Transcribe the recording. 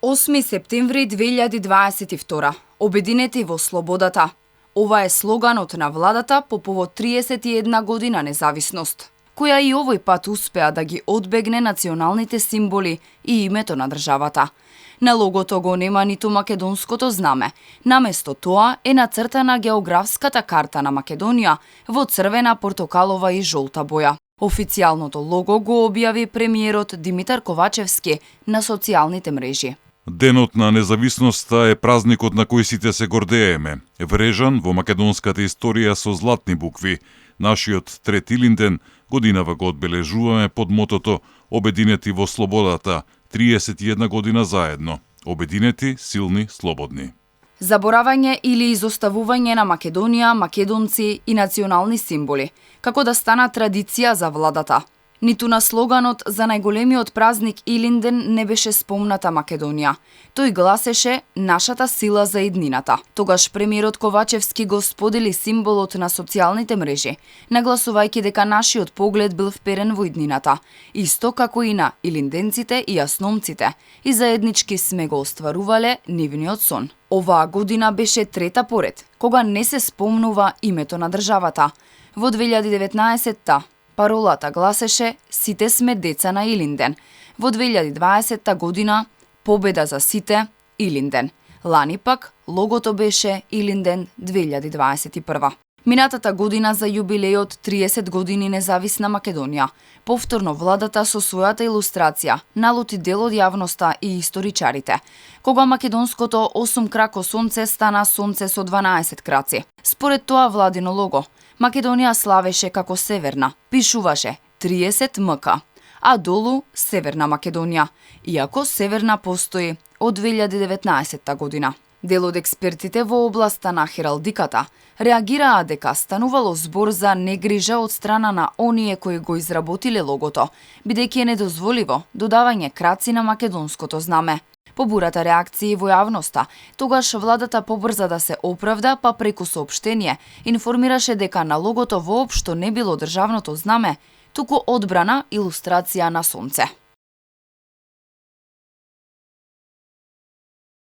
8 септември 2022. Обединети во слободата. Ова е слоганот на владата по повод 31 година независност, која и овој пат успеа да ги одбегне националните символи и името на државата. На логото го нема ниту македонското знаме. Наместо тоа е нацртана географската карта на Македонија во црвена, портокалова и жолта боја. Официјалното лого го објави премиерот Димитар Ковачевски на социјалните мрежи. Денот на независноста е празникот на кој сите се гордееме. Врежан во македонската историја со златни букви. Нашиот трети Илинден годинава го одбележуваме под мотото Обединети во слободата, 31 година заедно. Обединети, силни, слободни. Заборавање или изоставување на Македонија, македонци и национални символи, како да стана традиција за владата. Ниту на слоганот за најголемиот празник Илинден не беше спомната Македонија. Тој гласеше нашата сила за иднината. Тогаш премиерот Ковачевски го сподели символот на социјалните мрежи, нагласувајќи дека нашиот поглед бил вперен во иднината, исто како и на илинденците и јасномците, и заеднички сме го остварувале нивниот сон. Оваа година беше трета поред, кога не се спомнува името на државата. Во 2019-та паролата гласеше «Сите сме деца на Илинден». Во 2020 година «Победа за сите, Илинден». Лани пак логото беше Илинден 2021. Минатата година за јубилејот 30 години независна Македонија, повторно владата со својата илустрација налути дел од јавноста и историчарите, кога македонското 8 крако сонце стана сонце со 12 краци. Според тоа владино лого, Македонија славеше како Северна, пишуваше 30 МК, а долу Северна Македонија, иако Северна постои од 2019 година. Дел од експертите во областа на хералдиката реагираа дека станувало збор за негрижа од страна на оние кои го изработиле логото, бидејќи е недозволиво додавање краци на македонското знаме. По бурата реакции во јавноста, тогаш владата побрза да се оправда, па преку соопштение информираше дека на логото воопшто не било државното знаме, туку одбрана илустрација на сонце.